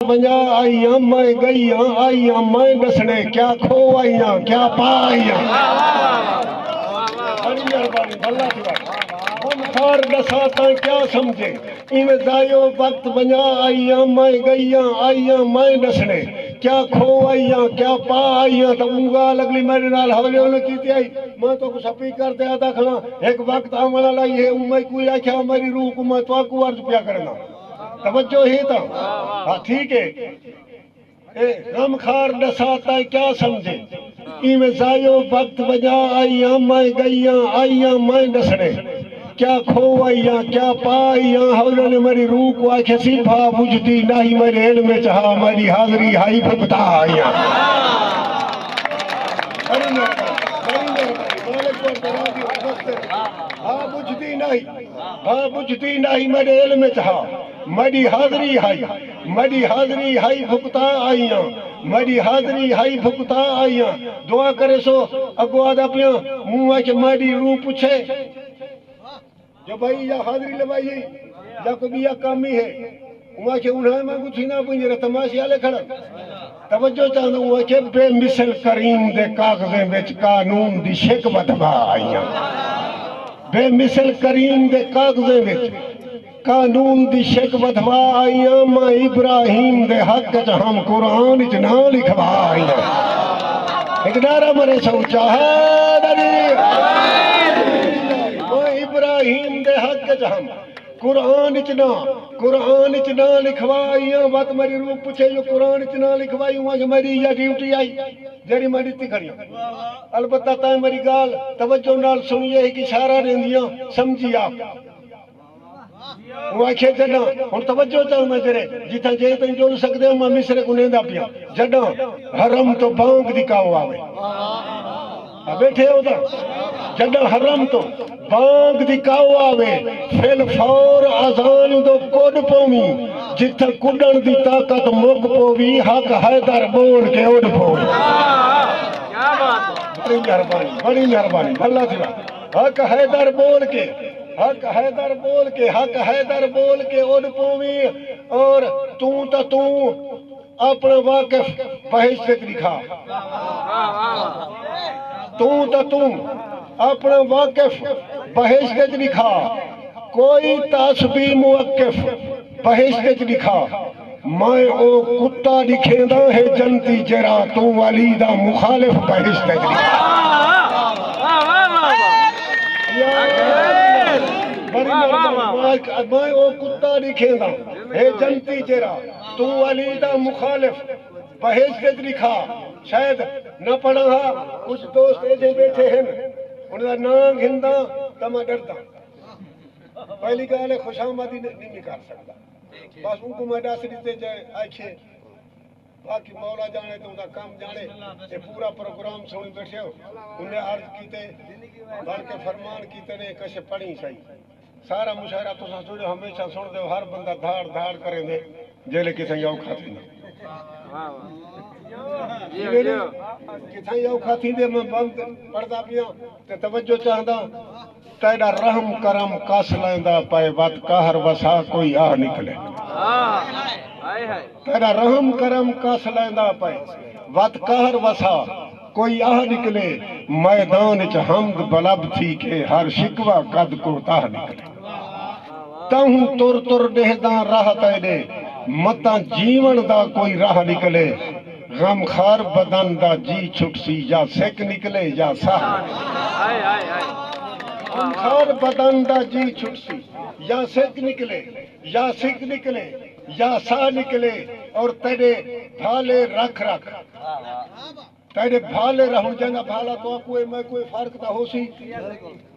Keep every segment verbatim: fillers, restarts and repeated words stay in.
ونڄا آئیاں، میں ڳئیاں آئیاں، میں ݙسݨے کیا کھو آئیاں، کیا پا آئیاں۔ بڑی مہربانی، بھلا تھی بات۔ غمخوار ݙسا تاں کیا سمجھے، ایویں ضائع وقت ونڄا آئیاں، میں ڳئیاں آئیاں، میں ݙسݨے کیا کھو آئیاں، کیا پا آئیاں۔ تاں اوں ڳالھ اڳلی میݙے نال حوالے ہونے کیتی آئی، میں تاکوں سپیکر تے آہدا کھڑاں، ہک وقت آوݨ والا ہی ہے، اوں میکوں آکھیا، میری روح کوں میں تہاکوں عرض پیا کریندا۔ توجہ ہے تاں؟ ہاں، ٹھیک ہے۔ اے غمخوار ݙسا تاں کیا سمجھے، ایویں ضائع وقت ونڄا آئیاں، میں ڳئیاں آئیاں، میں ݙسݨے کیا کھو آئیاں، کیا پا آئیاں۔ حوالے نے میری روح کوں آکھیسی، بھا ٻجھدی ناہی، میݙے علم وچ ہا، میݙی حاضری ہائی، بھگتا آئیاں۔ بڑی مہربانی، بڑی مہربانی، مالک پاک راضی ہو۔ ہا ٻجھدی ناہی، ہا ٻجھدی ناہی، میݙے علم وچ ہا، میݙی حاضری ہائی، میݙی حاضری ہائی، بھگتا آئیاں، میݙی حاضری ہائی، بھگتا آئیاں۔ دعا کریسو، اڳوں آہدا پیاں، موں آکھے میݙی روح پچھے جو بھائی یا حاضری لوائی ہے یا کوئی ٻیا کم ہی ہے۔ اوں آکھے انہاں میں کچھ نہ پوچھ رہے، تماشے والے کھڑے۔ توجہ چاہندے، اوں آکھے بے مثل کریم دے کاغذیں وچ قانون دی شک ودھوا آئیاں۔ بے مثل کریم دے کاغذیں وچ قانون دی شک ودھوا آئیاں، میں ابراہیم دے حق وچ ہم قرآن وچ ناں لکھوا آئیاں۔ ہک نعرہ مریسو، چاہے دری۔ میں ابراہیم دے حق وچ ہم قرآن وچ ناں، قرآن وچ ناں لکھوا آئیاں۔ وت میری روح پچھے جو قرآن وچ ناں لکھوائی، اوں آکھے میری ایہا ڈیوٹی آئی، جیڑھی میں ݙتی کھڑیاں۔ البتہ تیں میری ڳالھ توجہ نال سݨیے، ہک اشارہ ݙیندیاں، سمجھی آپ۔ اوں آکھے جݙاں، ہݨ توجہ چاہنداں جیڑھے جتھاں جے تئیں جل سڳدے ہو، میں مصرعے کوں ݙیندا پیاں۔ جݙاں حرم توں بانگ دی کاؤ آوے۔ آ ٻیٹھے ہو تاں؟ جݙاں حرم توں بانگ دی کاؤ آوے، فل فور اذان دو کڈ پوویں، جتھاں کڈݨ دی طاقت مک پووی، حق حیدر ٻول کے اݙ پوویں۔ بڑی مہربانی، بڑی مہربانی، اللہ دی بات۔ حق حیدر ٻول کے، حق حیدر ٻول کے، حق حیدر ٻول کے اݙ پوویں۔ اور توں تاں توں اپݨا واقف بہشت وچ ݙکھا۔ توں تاں توں اپݨا واقف بہشت وچ ݙکھا۔ کوئی تاں سبھی موقف بہشت وچ ݙکھا۔ میں او کتا ݙکھیندا ہے جنتی جیڑھا توں علی دا مخالف بہشت وچ ݙکھا۔ بڑی مہربانی۔ میں، میں او کتا ݙکھیندا ہے جنتی جیڑھا توں علی دا مخالف بہشت وچ ݙکھا۔ شاید نہ پڑھا ہا، کچھ دوست ایجھے ٻیٹھے ہن، انہاں دا ناں گھنداں تاں میں ݙرداں۔ پہلی ڳالھ ہے، خوش آمدی نہیں، نہیں کر سڳدا۔ بس اونکوں میں ݙس ݙتے جائے آکھے، باقی مولا ڄاݨے تے اوندا کم ڄاݨے۔ اے پورا پروگرام سݨ ٻیٹھے ہو، انہیں عرض کیتے، بلکہ فرمان کیتے نے، کش پڑھی سہی۔ سارا مشاعرہ تساں سݨو، ہمیشہ سݨدے ہو، ہر بندہ دھاڑ دھاڑ کریندے، جیلے کتھائیں اوکھا تھیندے۔ جی، جی۔ کتھائیں اوکھا تھیندے، میں بند پڑھدا پیاں تے توجہ چاہنداں۔ تیݙا رحم کرم کس لیندا پئے، وت قہر وسا کوئی آہ نکلے۔ ہائے ہائے۔ تیݙا رحم کرم کس لیندا پئے، وت قہر وسا کوئی آہ نکلے۔ میدان اچ حمد بلب تھی کے، ہر شکوہ قد کوتاہ نکلے۔ تہوں تر تر ݙیہداں راہ تیݙے، متاں جیوݨ دا کوئی راہ نکلے۔ غمخوار بدن دا جی چھٹسی، یا سک نکلے یا ساہ نکلے۔ ہائے ہائے ہائے۔ غمخوار بدن دا جی چھٹسی، یا سک نکلے، یا سک نکلے، یا ساہ نکلے۔ اور تیݙے بھالے رکھ رکھ، تیݙے بھالے رہون، جنہاں بھالا تو کوئی میں کوئی فرق تاں ہوسی۔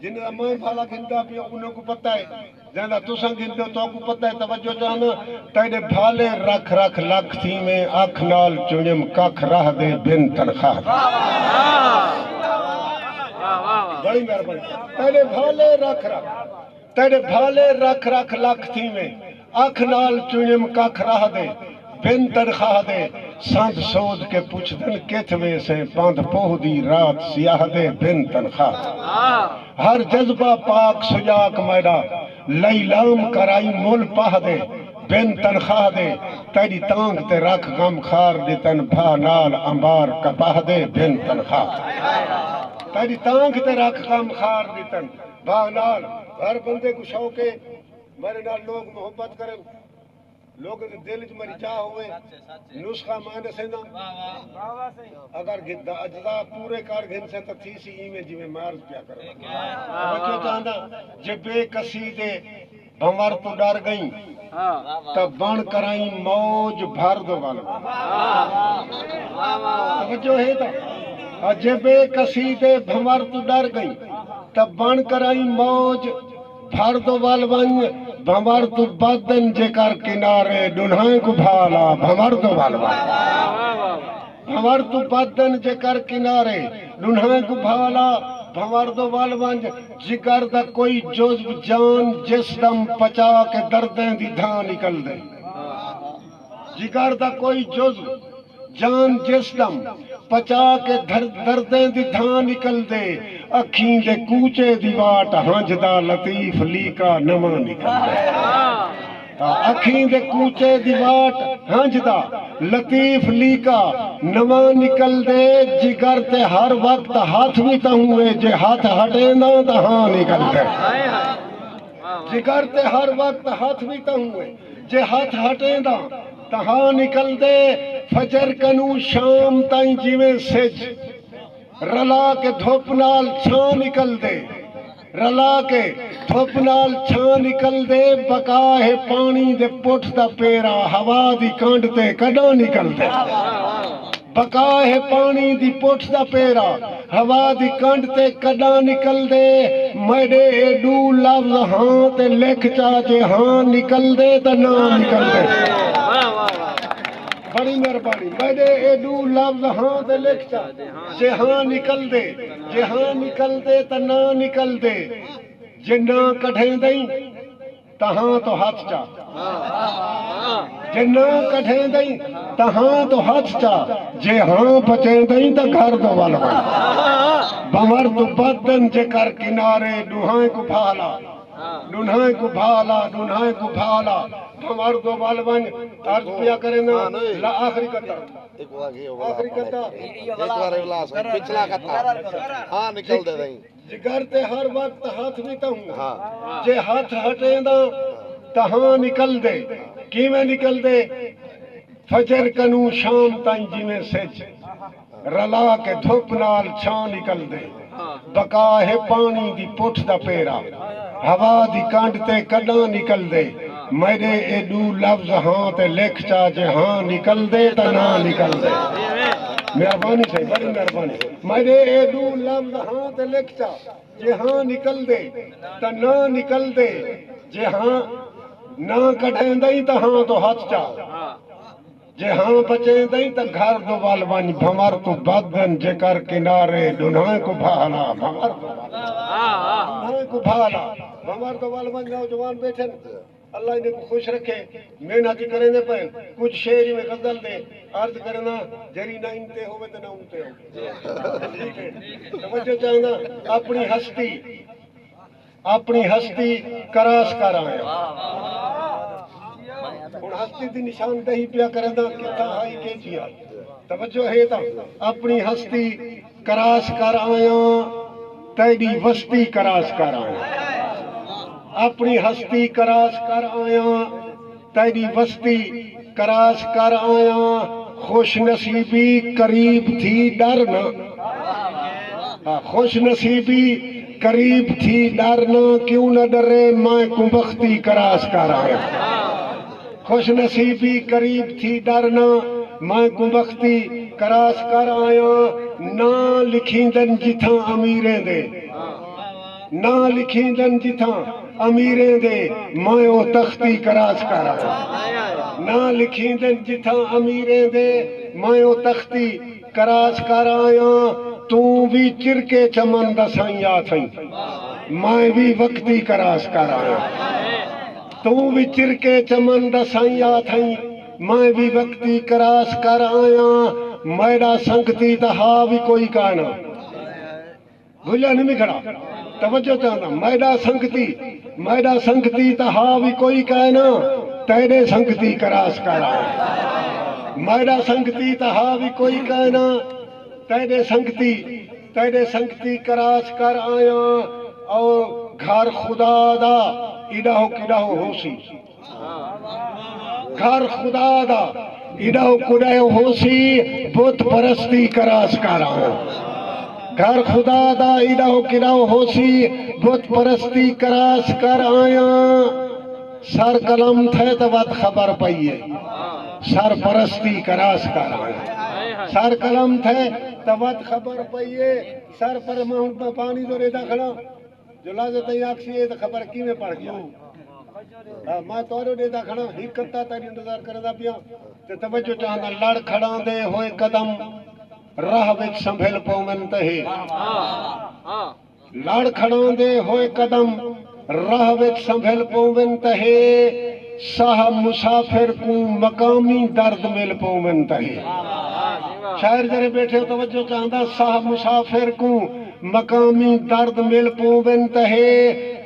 جنہاں میں بھالا گھندا پیاں، انہاں کوں پتہ ہے۔ جیندا تساں گھندے ہو، تہاکوں پتہ ہے، توجہ چاہنداں، تیݙے بھالے رکھ رکھ لکھ تھیویں، اکھ نال چنم ککھ رہدے بن تنخواہ دے۔ بڑی مہربانی۔ تیݙے بھالے رکھ رکھ، تیݙے بھالے رکھ رکھ لکھ تھیویں، اکھ نال چنم ککھ رہدے بن تنخواہ دے۔ سندھ سودھ کے پچھدن کتھ ویسیں، پندھ پوہ دی رات سیاہ دے بن تنخواہ دے۔ ہر جذبہ پاک سجاک میݙا، لئی لام کرائی مل پاہ دے۔ بن تنخواہ دے۔ تیݙی تانگھ تے رکھ غم خار ݙتن، بھا نال انبار کپاہ دے بن تنخواہ۔ تیݙی تانگھ تے رکھ غم خار ݙتن، بھا نال۔ ہر بندے کوں شوق ہے میݙے نال لوگ محبت کرن، لوگوں دے دل وچ میݙی جاہ ہووے۔ نسخہ میں ݙسینداں، اگر گھدا اجزا پورے کر گھنسے تاں تھیسی ایویں جیویں میں عرض پیا کراں۔ توجہ چاہنداں، جے بے کسی دے بھنور توں ݙر ڳئیں، تاں بݨ کرائیں موج بھر دو ول ونڄ۔ توجہ ہے تاں؟ ہا، جے بے کسی دے بھنور توں ݙر ڳئیں، تاں بݨ کرائیں موج بھر دو ول ونڄ۔ بھنور توں بدن جے کر کنارے، ݙنہائیں کوں بھالا بھنور دو ول ونڄ۔ بھنور توں بدن جے کر کنارے، ݙنہائیں کوں بھالا بھنور دو ول ونڄ۔ جگر دا کوئی جزو جان جس دم پچا کے دردیں دی دھاں نکلدے۔ جگر دا کوئی جزو جان جس دم پچا کے دھر-، دردیں دی دھاں نکلدے۔ اکھیں دے کوچے دی واٹ ہنجھ دا لطیف لیکا نواں نکلدے۔ ہا، اکھیں دے کوچے دی واٹ ہنجھ دا لطیف لیکا نواں نکلدے۔ جگر تے ہر وقت ہتھ وی تہوں ہے، جے ہتھ ہٹینداں تاں ہاں نکلدے۔ جگر تے ہر وقت ہتھ وی تہوں ہے، جے ہتھ ہٹینداں تاں ہاں نکلدے۔ فجر کنوں شام تائیں جیویں سجھ رلا کے دھپ نال چھاں نکلدے، رلا کے دھپ نال چھاں نکلدے۔ بقا ہے پاݨی دے پٹھ دا پیرا، ہوا دی کنڈ تے کݙاں نکلدے۔ بقا ہے پاݨی دی پٹھ دا پیرا، ہوا دی کنڈ تے کݙاں نکلدے۔ میݙے اے ݙو لفظ ہاں تے لکھ چا، جے ہاں نکلدے تاں نہ نکلدے۔ بڑی مہربانی۔ میݙے اے ݙو لفظ ہاں تے لکھ چا، جے ہاں نکلدے، جے ہاں نکلدے تاں نہ نکلدے۔ جے نہ کڈھیندیں تاں ہاں توں ہتھ چا۔ جے نہ کڈھیندیں تاں ہاں توں ہتھ چا۔ جے ہاں بچیندیں تاں گھر دو ول ونڄ۔ بھنور توں بدن جے کر کنارے، ݙنہائیں کوں بھالا، ݙنہائیں کوں بھالا، ݙنہائیں کوں بھالا بھنور دو ول ونڄ۔ عرض پیا کرینداں، لا آخری قطعہ۔ آخری قطعہ۔ ہک وار اے ولا سئیں، پچھلا قطعہ۔ ہاں، نکلدے سئیں۔ جگر تے ہر وقت ہتھ وی تہوں۔ ہاں۔ جے ہتھ ہٹینداں تاں ہاں نکلدے۔ کیویں نکلدے؟ فجر کنوں شام تائیں جیویں سجھ رلا کے دھپ نال چھاں نکلدے۔ بقا ہے پاݨی دی پٹھ دا پیرا، ہوا دی کنڈ تے کݙاں نکلدے۔ میݙے اے ݙو لفظ ہاں تے لکھ چا، جے ہاں نکلدے تاں نہ نکلدے۔ مہربانی سئیں، بڑی مہربانی۔ میݙے اے ݙو لفظ ہاں تے لکھ چا، جے ہاں نکلدے تاں نہ نکلدے۔ جے ہاں نہ کڈھیندیں تاں ہاں توں ہتھ چا۔ جے ہاں بچیندیں تاں گھر دو ول ونڄ۔ بھنور توں بدن جے کر کنارے، ݙنہائیں کوں بھالا بھنور دو ول ونڄ۔ ݙنہائیں کوں بھالا بھنور دو ول ونڄ۔ نوجوان ٻیٹھن، اللہ انہیں کوں خوش رکھے۔ محنت ہی کریندے پئن۔ کجھ شعر ہی میں غزل دے عرض کرنا، جیڑھی نہ ان تے ہووے تے نہ ان تے ہووے۔ ٹھیک ہے۔ توجہ چاہنداں، اپݨی ہستی، اپݨی ہستی کراس کر آیاں۔ ہݨ ہستی دی نشاندہی پیا کرینداں، کتھاں ہائی کیجھی آ۔ توجہ ہے تاں، اپݨی ہستی کراس کر آیاں، تیݙی وستی کراس کر آیاں۔ اپݨی ہستی کراس کر آیاں، تیݙی وستی کراس کر آیاں۔ خوش نصیبی قریب تھی ݙر نہ، ہا، خوش نصیبی قریب تھی ݙر نہ، کیوں نہ ݙرے میں کوں بختی کراس کر آیاں۔ خوش نصیبی قریب تھی ݙر نہ، میں کوں بختی کراس کر آیاں۔ ناں لکھیندن جتھاں امیریں دے، ناں لکھیندن جتھاں امیریں دے، میں او تختی کراس کر آیاں۔ ناں لکھیندن جتھاں امیریں دے، میں او تختی کراس کر آیاں۔ توں وی چرکے چمن دا سئیں آ سئیں، میں وی وقتی کراس کر آیاں۔ توں وی چرکے چمن دا سئیں آ سئیں، میں وی وقتی کراس کر آیاں۔ میݙا سنگتی تاں ہا وی کوئی کائنا۔ بھلا نہیں میں کھڑا، توجہ چاہنداں۔ میݙا سنگتی، میݙا سنگتی تاں ہا وی کوئی کائنا۔ تیݙے سنگتی کراس کر آیاں۔ میݙا سنگتی تاں ہا وی کوئی کائنا، تیݙے سنگتی، تیݙے سنگتی کراس کر آیاں۔ او گھر خدا دا ایݙاہو کݙاہو ہوسی۔ گھر خدا دا ایݙاہو کݙاہو ہوسی، بت پرستی کراس کر آیاں۔ گھر خدا دا ایݙاہو کݙاہو ہوسی، بت پرستی کراس کر آیاں۔ سر قلم تھئے تاں وت خبر پئی ہے، سر پرستی کراس کر آیاں۔ سر قلم تھئے تاں وت خبر پئی ہے، سر پر میں ہݨ پ-، پاݨی جو ݙیہدا کھڑاں، جو لازم تئیں آکھسی اے تاں خبر کیویں پڑھ ڳیا۔ ہاں، میں تہاݙے ݙیہدا کھڑاں، ہک گھنٹہ تیݙی انتظار کریندا پیاں، تے توجہ چاہنداں، لڑ کھڑاندے ہوئے قدم راہ وچ سنبھل پوون تہے۔ لڑ کھڑاندے ہوئے قدم راہ وچ سنبھل پوون تہے، ساہ مسافر کوں مقامی درد مل پوون تہے۔ شاعر جیڑھے ٻیٹھے ہو، توجہ چاہنداں، ساہ مسافر کوں مقامی درد مل پوون تہے،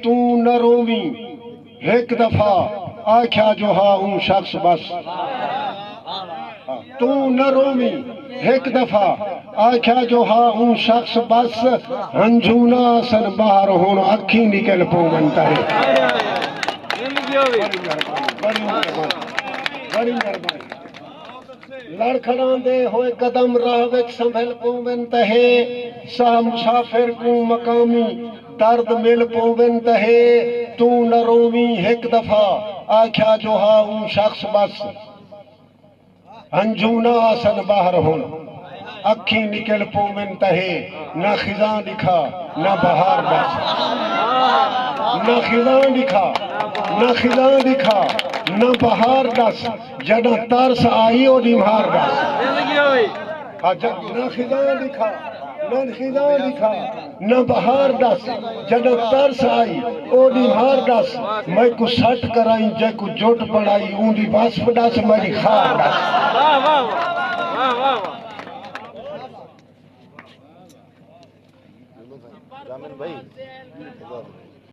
توں نہ روویں ہک دفعہ آکھیا جو ہا اوں شخص بس۔ توں نہ روویں ہک دفعہ آکھیا جو ہا اوں شخص بس، ہنجھو نہ آسن ٻاہر ہݨ اکھیں نکل پوون تہے۔ بڑی مہربانی، بڑی مہربانی۔ لڑ کھڑاندے ہوئے قدم راہ وچ سنبھل پوون تہے، ساہ مسافر کوں مقامی درد مل پوون تہے، توں نہ روویں ہک دفعہ آکھیا جو ہا اوں شخص بس۔ ہنجھو نہ آسن ٻاہر ہݨ اکھیں نکل پوون تہے، نہ خزاں ݙکھا نہ بہار ݙس۔ نہ خزاں ݙکھا، نہ خزاں ݙکھا، نہ بہار ݙس، جݙاں ترس آئی اوݙی مہار ݙس۔ ہا ج-، نہ خزاں ݙکھا، نہ خزاں ݙکھا، نہ بہار ݙس، جݙاں ترس آئی اوݙی مہار ݙس، میکوں سٹ کرائیں جیکوں جٹ بݨائی اوندی وصف ݙس، میݙی خار ݙس۔ واہ، واہ، واہ۔ واہ، واہ، واہ۔ ضامن بھائی۔